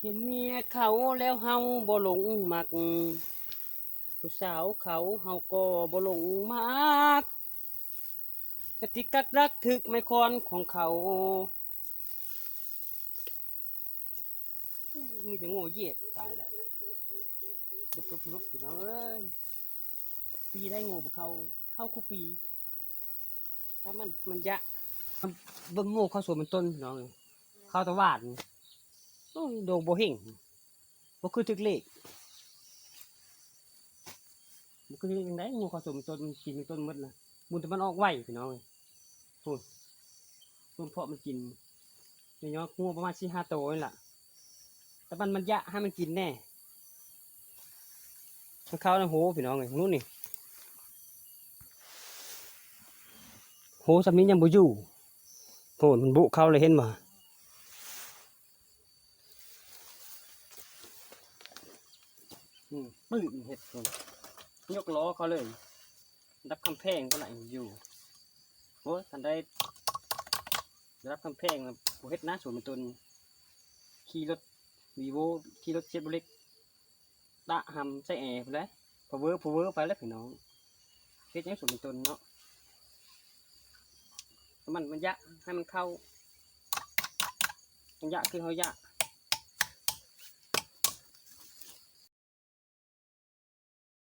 ເຫັນເມຍເຂົາແລ້ວເຮົາບໍ່ຫຼົງມັກ ຜູ້ສາວເຂົາເຮົາກໍບໍ່ຫຼົງມັກ ກະຕິກະລັກຖືກໄມ້ຄ້ອນຂອງເຂົາ. ມີແຕ່ງູຢຽບຕາຍແລ້ວ ລຸບໆໆ ພີ່ນ້ອງເອີຍ ປີໃດງູບໍ່ເຂົ້າ ເຂົ້າຄູ່ປີ ຖ້າມັນ ມັນຢະ ເບິ່ງງູເຂົ້າສວນມັນຕົ້ນ ພີ່ນ້ອງເອີຍ ເຂົ້າຕະຫວາດ ໂອ້ຍ ໂດກບໍ່ເຫັງ ບໍ່ຄືຖືກເລກ ບໍ່ຄືຖືກຈັ່ງໃດ ງູເຂົ້າສວນມັນຕົ້ນ ມັນກິນມັນຕົ້ນໝົດນະ ບຸນແຕ່ມັນອອກໄວ ພີ່ນ້ອງເອີຍ ພຸ້ນ ເບິ່ງເພາະມັນກິນ ນ້ອຍໆ ງູປະມານສີ່ຫ້າໂຕນີ້ລະ ແຕ່ມັນ ມັນຢະໃຫ້ມັນກິນແດ່ ມັນເຂົ້າໃນໂຮ ພີ່ນ້ອງເອີຍ ງູນີ້ ໂຮສ່ຳນີ້ຍັງບໍ່ຢູ່ ໂພດ ມັນບຸເຂົ້າເລີຍ ເຫັນບໍ່? ອືມ ປືນເຮັດພຸ້ນ ຍົກລໍ້ເຂົາເລີຍ ລະດັບກຳແພງພຸ້ນລະຢູ່ ໂອ້ຍ ຄັນໄດ້ລະດັບກຳແພງລະບໍ່ເຮັດນະ ສວນມັນຕົ້ນ ຂີ່ລົດວີໂວ້ ຂີ່ລົດເຊໂຣເລັກ ຕະຫຳໃສ່ແອພຸ້ນແຫຼະ ພາວເວີ ພາວເວີໄປແລ້ວພີ່ນ້ອງ ເຮັດຫຍັງສວນມັນຕົ້ນເນາະ ມັນ ມັນຢະໃຫ້ມັນເຂົ້າ ມັນຢະຄືເຮົາຢະ